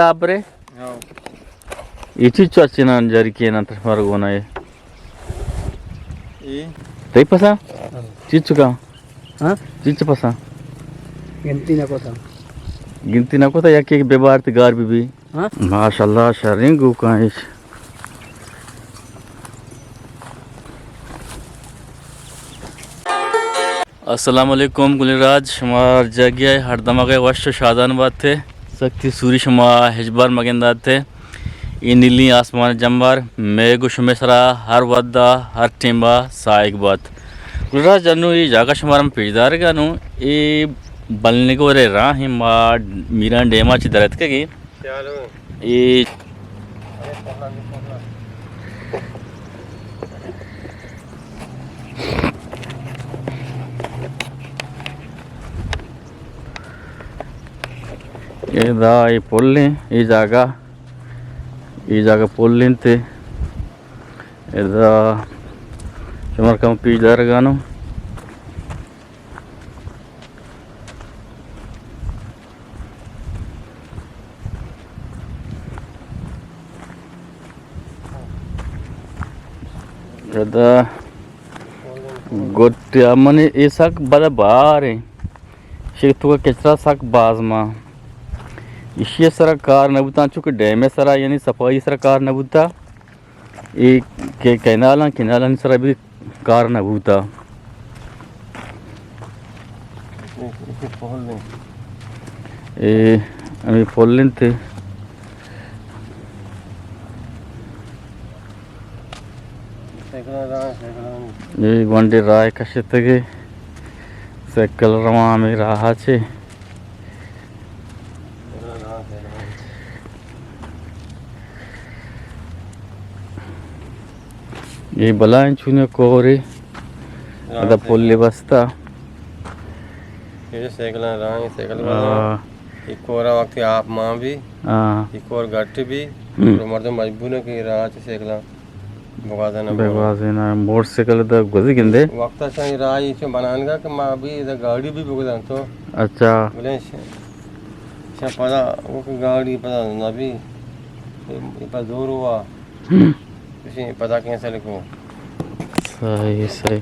آبرے؟ ہاں۔ یہ چیز چو اچھے نا جاری کیے نا تر مر گونا ہے۔ یہ؟ تئی پسا؟ ہاں۔ چیز چکا؟ ہاں؟ چیز چ پسا؟ گنتی نہ کوتا۔ گنتی نہ کوتا یا کہ بے بار تے گار بی بی؟ ہاں؟ ماشاءاللہ، شریں گو کائش۔ السلام علیکم گلیں راج، شما ہر جاگہ ء ہر دمگ ء وش و شادان بات ئے۔ سکتی سوری شما ہچبر مگندات ئے۔ اے نیلیں آسمان جمبر مئے گوں شمئے سرا ہر وھد ء ہر ٹیم ء ساہگ بات۔ گلیں راج، انوں اے جاگہ شمارا من پیش دارگ ء نوں، اے بلنگور ء راہ ایں، ما میران ڈیم ء چہ در اتکگ ایں۔ اے ادا اے پل ایں، اے جاگہ، اے جاگہ پل انت۔ ادا شمار کم پیش دارگانوں۔ ادا گٹیا منی اے سک بد بار ایں۔ شیک تو کچرا سک باز ما۔ ایشی سرا کار نہ بوتاں، چونکہ ڈیم سرا یعنی صفائی سرا کار نہ بوتا۔ اے کہ کینالاں، کینالانی سرا بھی کار نہ بوتا۔ اے ہمے پل انت۔ اے گونڈے راہ کشتگے، سائیکل رواں ہمے راہ چے۔ اے بلائیں چونے کورے، ادا پلے بستا۔ اے سائیکلاں راہیں، سائیکل ہاں۔ بستا۔ اے کورا وقتی آپ مان بی، ہاں۔ اے کور گٹ بی، ہم۔ تو مردم مجبور ہے کہ راہ چے سائیکلاں بگوازیناں۔ بگوازیناں، موٹر سائیکل دا گوزی گندے۔ وقتا شاہی راہی چون بنانگا کہ ما بھی دا گاڑی بھی بگوزاں تو۔ اچھا۔ بلے ش-، شاہ پدا وہ کہ گاڑی پدا نہ بھی، یہ پدا دور ہوا۔ ہم۔ کسی پدا کینسل کو۔ صحیح، صحیح۔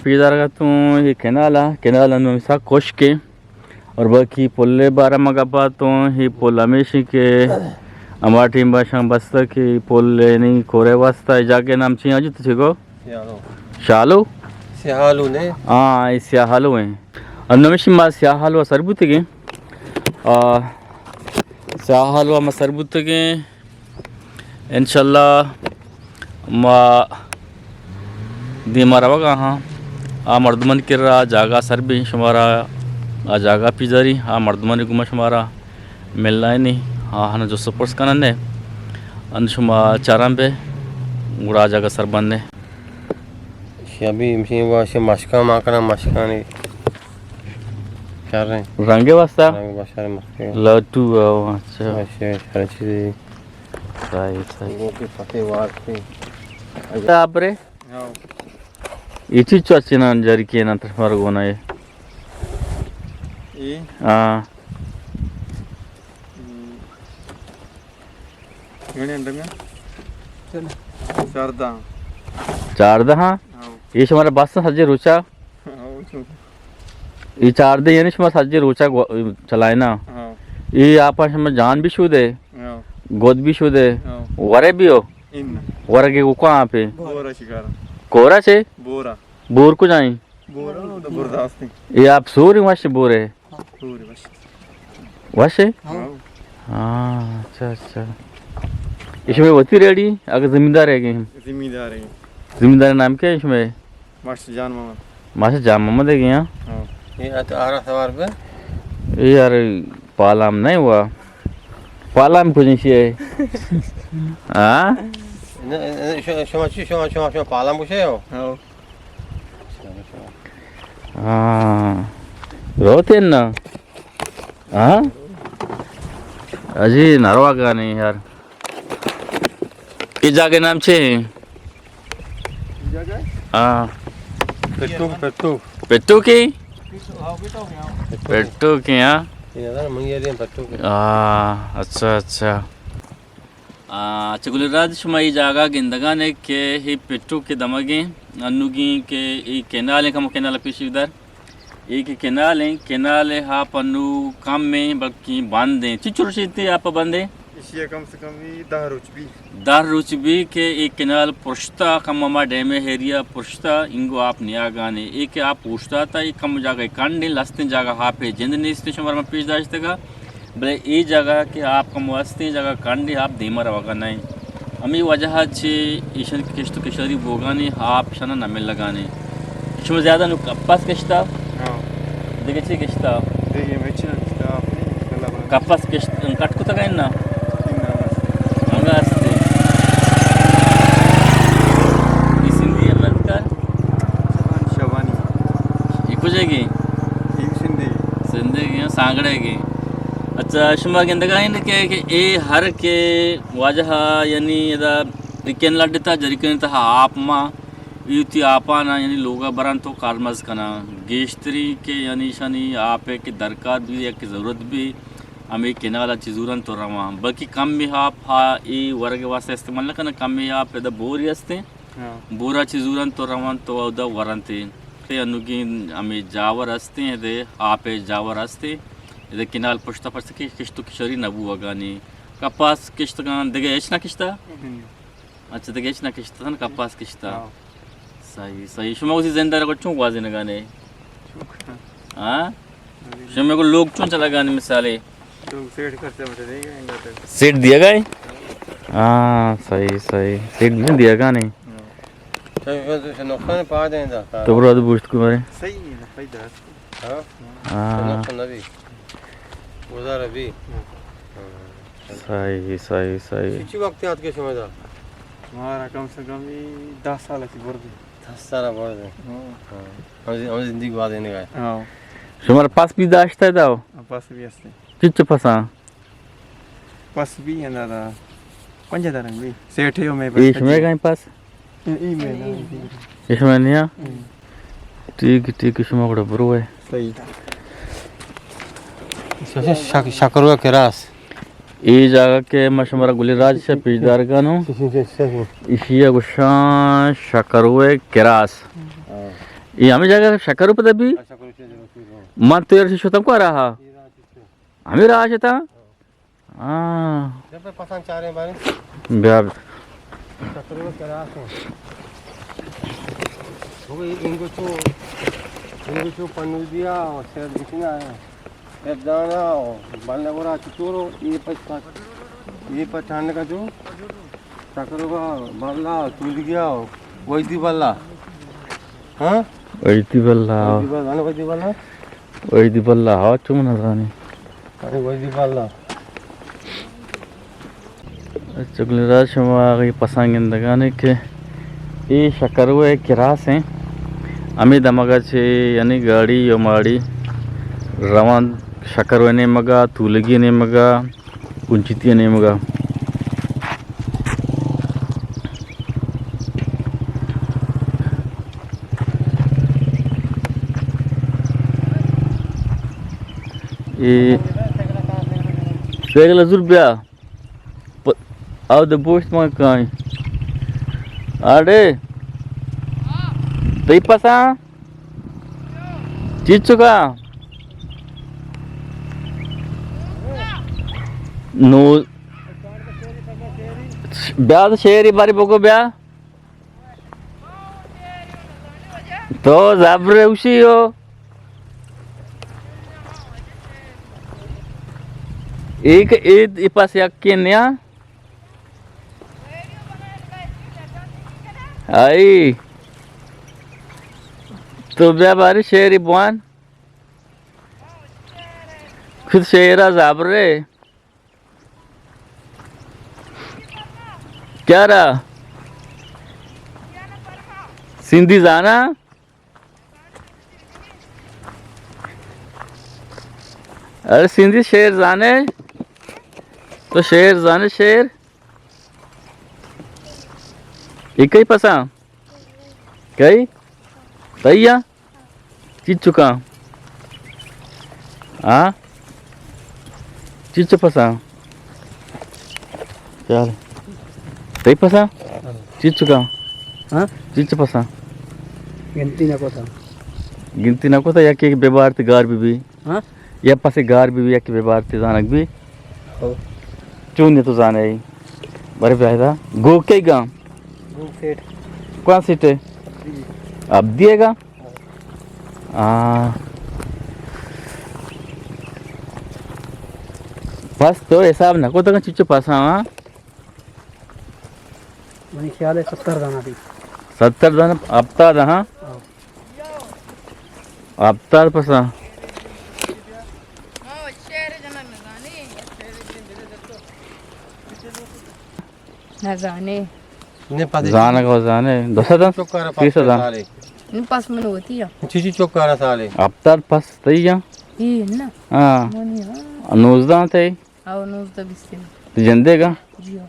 پیدارگا تو یہ کینالا، کینالا نو سا خشکے۔ اور باقی پل ء بارہ ما گپ ء تو، اے پل ہمیشی کہ ہما ٹیم باشاں بستہ کہ پل یعنی کورے واسطہ، اے جاگہ نام چی آجت چی گو؟ سیاہلو۔ شالو؟ سیاہلو نے؟ ہاں، اے سیاہلو ہیں۔ ہم نمیشی ما سیاہلو سر بوتگیں۔ آ، سیاہلو ما سر بوتگیں۔ انشاءاللہ ما دیما روگا ہاں۔ آ مردمانی کرا جاگہ سر بی، شمارا آ جاگہ پیزاری، آ مردمانی گوما شمارا ملائنی، آ ہن جو سپرس کنن نے، ان شما چاران بے، گڑا آ جاگہ سر بندے۔ شبی مشین واش مشکان ما کنن، مشکانی چاریں۔ رنگ واسطہ؟ رنگ بشر مشکان۔ لٹو، او، اچھا۔ بس، ہر چیزی۔ صحیح، صحیح۔ گوکی پتے وارتی۔ آبرے؟ ہاں۔ یہ چیز چو اچھے نا جاری کیے نا تر مر گونا ہے۔ یہ؟ ہاں۔ ہم۔ گھنے ڈنگا؟ چل۔ چاردہ۔ چاردہ، ہاں؟ ہاں۔ یہ شمارا بس سجے روچا؟ ہاں، وہ چون۔ اے چاردہ یعنی شما سجے روچا گو-، چلائنا۔ ہاں۔ اے آپا شما جان بھی شودے، ہاں۔ گد بھی شودے، ہاں۔ ورے بھی ہو۔ ان۔ ورگے کو کہاں پہ؟ بورا شکارا۔ کورا چے؟ بورا۔ بور کو جائیں؟ بورا، تو برداشت نہیں۔ اے آپ سوری وش بورے؟ ہاں۔ سوری وش۔ وش ہے؟ ہاں۔ ہاں، اچھا، اچھا۔ اس میں وتی ریڈی، اگر زمیندار ہے کہ؟ زمیندار ہے۔ زمیندار نام کیا ہے اس میں؟ ماسٹر جان محمد۔ ماسٹر جان محمد ہے کہ یہاں؟ ہاں۔ یہ ات آرا سوار پہ؟ یہ یار پالام نہیں ہوا۔ پالام کچھ نہیں ہے۔ ہاں؟ نہ، نہ، شما، شما چی، شما، شما، شما پالام کچھ ہے ہو؟ ہاں۔ ہاں۔ روتے نا؟ ہاں؟ اجی نروا گانے یار۔ اے جاگہ نام چے ہیں؟ جاگہ؟ ہاں۔ پٹو، پٹو۔ پٹو کی؟ پٹو کی، ہاں۔ آ، اچھا، اچھا۔ آ، اچھا، گل راج، شما اے جاگہ گندگانے کہ اے پٹو کہ دمگیں، انوگیں کہ اے کینال ہیں، کمو کینال پیشی در۔ اے کہ کینال ہیں، کینال آپ انو کم ہیں، بلکہ بند ہیں۔ چچو روچ ایتے آپ بند ہیں؟ ایشی ءَ کم سے کم اے دہ روچ بی۔ دہ روچ بی کہ اے کینال پرشتا، کم ہما ڈیم ایریا پرشتا، انگو آپ نیاگانے۔ اے کہ آپ اوشتاتا، اے کم جاگہ کنڈ ہیں، لستیں جاگہ آپ جند نیست، شما ما پیش داشتگا۔ بلے اے جاگہ کہ آپ کم واسطیں جاگہ کنڈ ہیں، آپ دیما روگا نہ ہیں۔ ہمے وجہ چہ ایشانی کشت و کشاری بوگانے، آپ شنا نہ ملگانے۔ شما زیادہ نو کپاس کشتا؟ ہاں۔ دگہ چی کشتا؟ دگہ مچ نہ کشتا، آپ نے کلا بنا۔ کپاس کشت، کٹ کتگ نا؟ انگا است۔ اے سندھی ہے مت کر؟ شبانی۔ اے کجا گی؟ اے سندھی۔ سندھی گی، سانگڑے گی۔ اچھا، شما گندگا ہیں کہ، کہ اے ہر کہ واجہ یعنی ادا جریکن لڈتا، جریکن تہا آپ ما، اے وتی آپانا یعنی لوگا بران تو کارمرز کناں۔ گیشتری کہ یعنی ایشانی آپ ءِ کہ درکار بی یا کہ ضرورت بی، ہمے کینال ءَ چہ زوران تو رواں۔ بلکہ کم آپ ہا اے ورگ ءِ واسطہ استعمال نہ کناں، کم آپ ادا بوری ہستیں۔ ہاں۔ بورا چہ زوران تو رواں تو اودا ورنت۔ کہ انوگیں ہمے جاور ہستیں، ادے آپ ءِ جاور ہستیں۔ ادے کینال پشتا پشت کہ کشت و کشاری نہ بوگانی۔ کپاس کشتگاں، دگہ ہچ نہ کشتا؟ ہم۔ اچھا، دگہ ہچ نہ کشتہ، تن کپاس کشتہ۔ ہاں۔ صحیح، صحیح۔ شما وتی زند ءَ را چون گوازینگانے؟ ہاں؟ شما کو لوگ چون چلگانے مثالے؟ لوگ سیٹ خرچہ مٹے دے گا، انگا تک۔ سیٹ دیا گئے؟ ہاں، صحیح، صحیح۔ سیٹ نہیں دیا گانے۔ ہاں۔ تو نقصان پا دیں دا۔ تو برو اد بوشت کو مارے۔ صحیح ہے، فائدہ ہے۔ ہاں؟ ہاں۔ نقصان نہ بھی۔ گزارا بھی۔ ہاں۔ صحیح، صحیح، صحیح۔ چی، چی وقت یاد کے شما دا؟ مارا کم سے کم ای دہ سال کی برد۔ دہ سال برد۔ ہاں۔ ہاں۔ ہم زی-، ہم زندگی گوازینگا۔ ہاں۔ شمار پس بھی داشتہ دا؟ ہاں، پس بھی ہستے۔ چچ پساں؟ پس بھی ہیں دادا۔ پنجہ درم بھی۔ سیٹھے ہو میں پس۔ ایش میں کہیں پس؟ ای-، ای میں نا۔ ایش میں نہیں آ؟ ہم۔ ٹھیک، ٹھیک، شما گڑا برو ہے۔ صحیح۔ شک-، شکروے کراس۔ اے جاگہ کہ ما شمارا گل راج شہ پیش دارگانوں۔ ایشی ءَ گوشاں شکروے کراس۔ ہاں۔ اے ہمیں جاگہ شکرو پتہ بھی؟ من تو یار شتم کو رہا۔ ہمیں راہ شتا؟ ہاں۔ جب پسند چاریں بارے۔ بیا۔ تقریباً کراس ہیں۔ وہ انگو چو، انگو چو پنو دیا اور شہر بچنا ہے۔ پردانا اور بلے گورا چطور ہو؟ یہ پچ پچ، یہ پچ آنے کا جو؟ تقریباً بلا، تود گیا ہو۔ ویدی بلا۔ ہاں؟ ویدی بلا۔ ویدی بلا، نا ویدی بلا؟ ویدی بلا، ہاں، چون نزانی۔ ارے ویدی بلا۔ اچھا، گل راج شما آگئی پسان گندگانے کہ اے شکروے کراس ہیں۔ ہمیں دمگا چے یعنی گاڑی یا ماڑی روان شکروے نیمگا، تولگی نیمگا، کنچیتی نیمگا۔ اے سائیکل زور بیا۔ پ-، او دے بوشت ما کائیں۔ آڑے۔ تئی پسا؟ چیچکا؟ نو۔ بیا تو شعری باری بگو بیا۔ تو زبر اوشی ہو۔ ایک اید ای پاس یکی نیا۔ آئی۔ تو بیا باری شعری بوان۔ خود شعرا زبرے۔ کیا را؟ سندھی زانا؟ ارے سندھی شعر زانے؟ تو شعر زانے شعر؟ یہ کئی پسا؟ کئی؟ تئی آ؟ چیچکا؟ ہاں؟ چیچ پسا؟ چال۔ تئی پسا؟ چیچ کا؟ ہاں؟ چیچ پسا؟ گنتی نہ کوتا۔ گنتی نہ کوتا، یا کہ بے بارت گار بی بی؟ ہاں؟ یا پسے گار بی بی، یا کہ بے بارت زانگ بی؟ ہو۔ چون تو زانے؟ بارے پیدا۔ گو کئی گا؟ گو سیٹ۔ کون سیٹ ہے؟ اب دیے گا؟ آ۔ پس تو حساب نہ کو تک چچو پسا، ہاں؟ منی خیال ہے ستر دانا تھی۔ ستر دانا، ہفتاد، ہاں؟ ہاں۔ ہفتاد پسا۔ نہ زانے۔ نے پدے زانگ و زانے۔ دو سد؟ چکارا پاس سالے۔ نہ پس من ہوتی ہے۔ چیچی چکارا سالے۔ ہفتاد پس تئی جان؟ ای نہ۔ ہاں۔ منی ہاں۔ نوزدہ تئی؟ او نوزدہ بیست۔ تو جندے گا؟ جی ہاں۔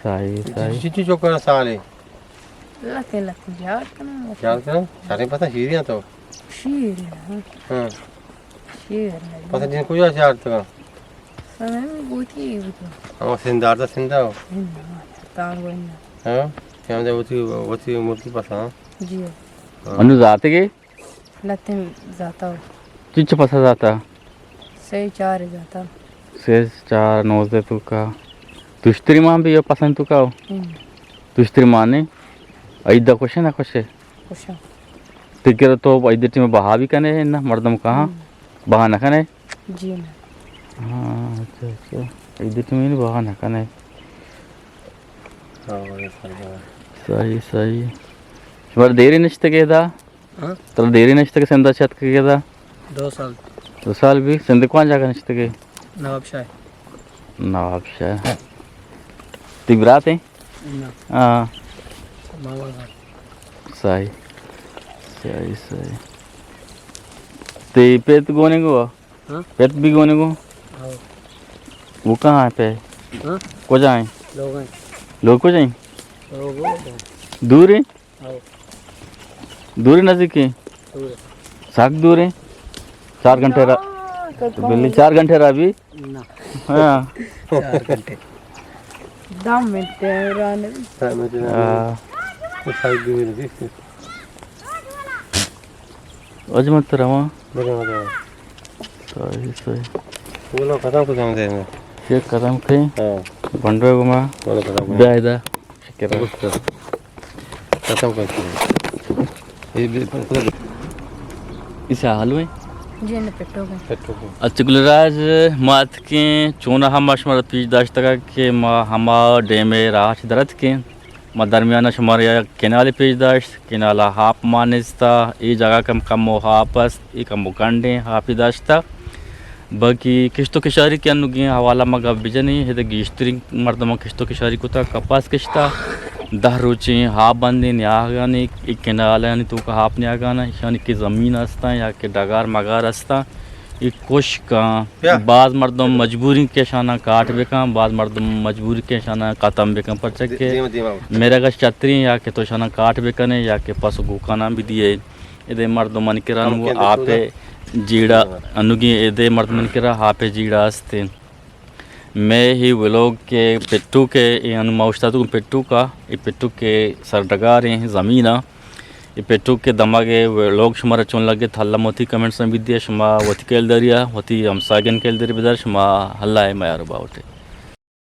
صحیح، صحیح۔ چیچی چکارا سالے۔ لکھیں، لکھیں، یاد کناں۔ یاد کناں؟ سارے پتہ شیریاں تو۔ شیر، ہاں۔ ہاں۔ شیر۔ پتہ دن کجا چارتگا؟ سمے میں بوتی ہے بوتی۔ ہاں، سندار دا سندا ہو۔ سندا، تانگو اندا۔ ہاں، کیا دے وتی، وتی ملکی پسا؟ جی۔ ہاں۔ انو زاتے گے؟ لتیں زاتا ہو۔ چچ پسا زاتا؟ سے چار زاتا۔ سے چار نوزدہ تو کا۔ تشتری مان بھی پسند تو کا ہو؟ ہم۔ تشتری مانے؟ عید دا خوش ہے نہ خوش ہے؟ خوش ہے۔ تکر تو عید ٹیم بہا بھی کنے نہ مردم کہاں؟ ہم۔ بہا نہ کنے؟ جی نہ۔ ہاں، اچھا، اچھا۔ عید ٹیم بہا نہ کنے۔ صحیح، صحیح۔ شمار دیری نشتگے دا؟ ہاں؟ ترا دیری نشتگے سندھ چت کے دا؟ دو سال۔ دو سال بھی؟ سندھ کون جگہ نشتگے؟ نواب شاہ۔ نواب شاہ۔ تی برات ہیں؟ نہ۔ ہاں۔ ماما گھر۔ صحیح۔ صحیح، صحیح۔ تی پیت گونے گو؟ ہاں؟ پیت بھی گونے گو؟ ہاں۔ وہ کہاں ہے پہ؟ ہاں؟ کجا ہیں؟ لوگ ہیں۔ لوگ کجا ہیں؟ لوگ ہیں۔ دور ہیں؟ ہاں۔ دور ہیں نزدیک ہیں؟ دور ہے۔ سخت دور ہیں؟ چار گھنٹے را-، ہاں، تو بلی چار گھنٹے را بھی؟ نہ۔ ہاں۔ چار گھنٹے۔ دہ منٹ ہے، ران۔ ہاں۔ اجمت رواں۔ بلے، بلے۔ صحیح، صحیح۔ بولو، ختم کو جام دے میں۔ یہ ختم کہیں؟ ہاں۔ بنڈوے گما۔ بولو، ختم کہیں۔ بیا ادا۔ شکر۔ ختم کر۔ یہ بھی، اسے حال میں؟ جی، نہ پٹو گئے۔ پٹو گئے۔ اچھا، گلراج، ما اتکیں، چونا ہم شمارا پیش داشتگا کہ ما ہما ڈیم راہ چہ در اتکیں۔ ما درمیان ءَ شمارا یک کینالے پیش داشت، کینال ءَ آپ مان نیستا، اے جاگہ کم کمو آپ است، اے کمو کنڈیں آپی داشتا۔ باقی کشت و کشاری کہ انوگیں حوالہ ما گپ بجنیں، ہدے گیشتریں مردماں کشت و کشاری کتا، کپاس کشتا، دہ روچیں آپ بندیں نیاگانی، اے کینالانی توکا آپ نیاگانا، ایشانی کہ زمین استاں یا کہ ڈگار مگار استاں، اے کشکاں۔ بیا۔ باز مردم مجبوریں کہ اشاناں کاٹ بکن، باز مردم مجبوریں کہ اشاناں ختم بکن، پرچہ کہ دیما، دیما۔ میرا گش چتریں یا کہ تو اشاناں کاٹ بکنے یا کہ پس و گوکاناں بدیے۔ ادے مردمانی کرا نو آپے جیڑا، انوگیں ادے مردمانی کرا آپے جیڑا استیں۔ مئے ہی ولوگ کہ پٹوک ءَ، اے انو ما اوشتاتگوں پٹوک ءَ، اے پٹوک ءِ سرڈگاریں زمین ءَ، اے پٹوک ءِ دمگ ءِ ولوگ شمارا چون لگت، ہلا وتی کمنٹس ءَ بدیے، شما وتی کیلداری ءَ، وتی ہمساہگانی کیلداری بدار، شما ہلا ءِ میار و باہوٹ ئے۔